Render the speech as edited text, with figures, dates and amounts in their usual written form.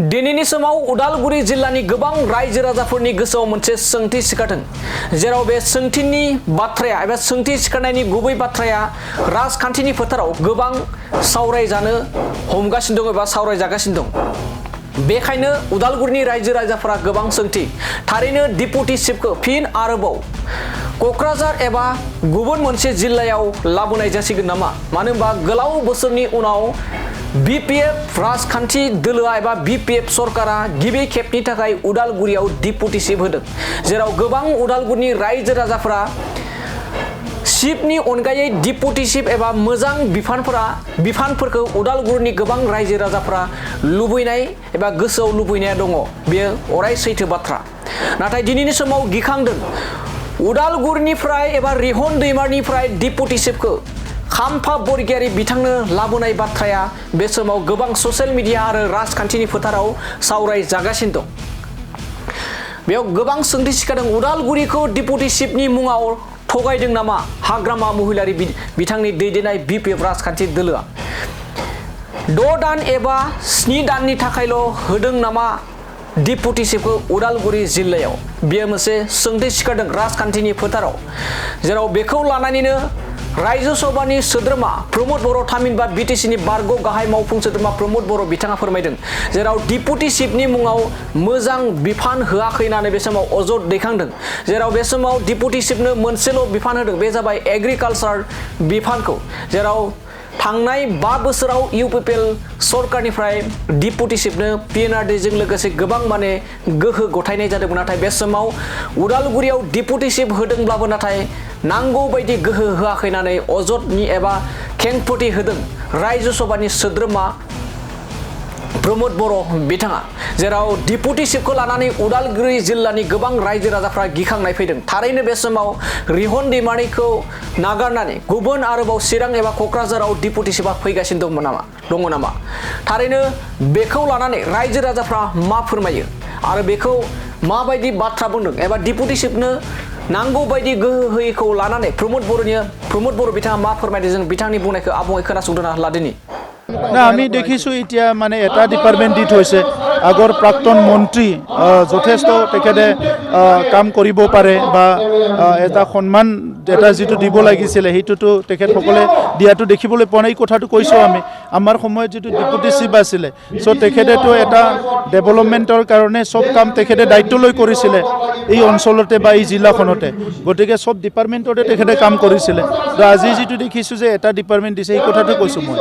दिनैनि समाव उदालगुरि जिल्लानि गोबां रायजो राजाफोरनि गोसोआव मोनसे सोंथि सिखारदों जेराव बे सोंथिनि बाथ्राया एबा सोंथि सिखारनायनि गुबै बाथ्राया राजखान्थिनि फोथाराव गोबां सावरायजानो हमगासिनो दं एबा सावरायजागासिनो दं। बेखायनो उदालगुरिनि रायजो राजाफोरा गोबां सोंथि थारैनो डिपुटि चिफखौ फिन आरोबाव क'क्राझार एबा गुबुन मोनसे जिल्लायाव लाबोनाय जासिगोन नामा? मानो होनबा गोलाव बोसोरनि उनाव बीपीएफ राजखान्थि दोलोआ एबा बीपीएफ सरकारा गिबि खेबनि थाखाय उदालगुरियाव डिपुटि चिफ होदों जेराव गोबां उदालगुरिनि रायजो राजाफोरा चिफनि अनगायै डिपुटि चिफ एबा मोजां बिफानफोरखौ उदालगुरिनि गोबां रायजो राजाफोरा लुबैनाय एबा गोसोआव लुबैनाया दङ। बेयो अराय सैथो बाथ्रा। नाथाय दिनैनि समाव गिखांदों उदालगुरिनिफ्राय एबा रिहन दैमानिफ्राय डिपुटि चिफखौ खाम्फा बरगियारि बिथांनो लाबोनाय बाथ्राया बे समाव गोबां ससियेल मिडिया आरो राजखान्थिनि फोथाराव सावरायजागासिनो दं। बेयाव गोबां सोंथि सिखारदों उदालगुरिखौ डिपुटि चिफनि मुङाव थगायदों नामा हाग्रामा महिलारि बिथांनि दैदेननाय बीपीएफ राजखान्थि दोलोआ 6 दान एबा 7 दाननि थाखायल' होदों नामा डिपुटि चिफखौ उदालगुरि जिल्लायाव? बेयो मोनसे सोंथि सिखारदों राजखान्थिनि फोथाराव जेराव बेखौ लानानैनो रायजो सभानि सोद्रोमा प्रमद बर' थामहिनबा बिटिसिनि बारग' गाहाय मावफुं सोद्रोमा प्रमद बर' बिथाङा फोरमायदों जेराव डिपुटि चिफनि मुङाव मोजां बिफान होआखै होननानै बे समाव अजद दैखांदों जेराव बे समाव डिपुटि चिफनो मोनसेल' बिफान होदों बे जाबाय एग्रिकालचार बिफानखौ जेराव थांनाय 5 बोसोराव इउपिपिएल सरकारनिफ्राय डिपुटि चिफनो पिएनआरडिजों लोगोसे गोबां माने गोहो गथायनाय जादोंमोन। नाथाय बे समाव उदालगुरियाव डिपुटि चिफ होदोंब्लाबो नाथाय नांगौ बायदि गोहो होआखै होननानै अजदनि एबा खेंफोरथि होदों रायजो सभानि सोद्रोमा प्रमद बर' बिथाङा जेराव डिपुटि चिफखौ लानानै उदालगुरि जिल्लानि गोबां रायजो राजाफ्रा गिखांनाय फैदों। थारैनो बे समाव रिहन दैमानिखौ नागारनानै गुबुन आरोबाव चिरां एबा क'क्राझाराव डिपुटि चिफआ फैगासिनो दङ नामा? थारैनो बेखौ लानानै रायजो राजाफ्रा मा फोरमायो आरो बेखौ माबायदि बाथ्रा बुंदों एबा डिपुटि चिफनो नांगौ बायदि गोहो होयैखौ लानानै प्रमद बर' बिथाङा मा फोरमायदों जों बिथांनि बुंनायखौ आबुङै खोनासंदोना लादिनि। ना आमी देखिছোঁ এতিয়া মানে এটা ডিপাৰ্টমেণ্ট দি থৈছে আগৰ প্ৰাক্তন মন্ত্ৰী যথেষ্ট তেখেতে কাম কৰিব পাৰে বা এটা সন্মান এটা যিটো দিব লাগিছিলে সেইটোতো তেখেতসকলে দিয়াটো দেখিবলৈ পোৱা নাই। এই কথাটো কৈছোঁ আমি আমাৰ সময়ত যিটো ডিপুটি চিফ আছিলে চ' তেখেতেতো এটা ডেভেলপমেণ্টৰ কাৰণে চব কাম তেখেতে দায়িত্ব লৈ কৰিছিলে এই অঞ্চলতে বা এই জিলাখনতে গতিকে চব ডিপাৰ্টমেণ্টতে তেখেতে কাম কৰিছিলে। তো আজি যিটো দেখিছোঁ যে এটা ডিপাৰ্টমেণ্ট দিছে এই কথাটো কৈছোঁ মই।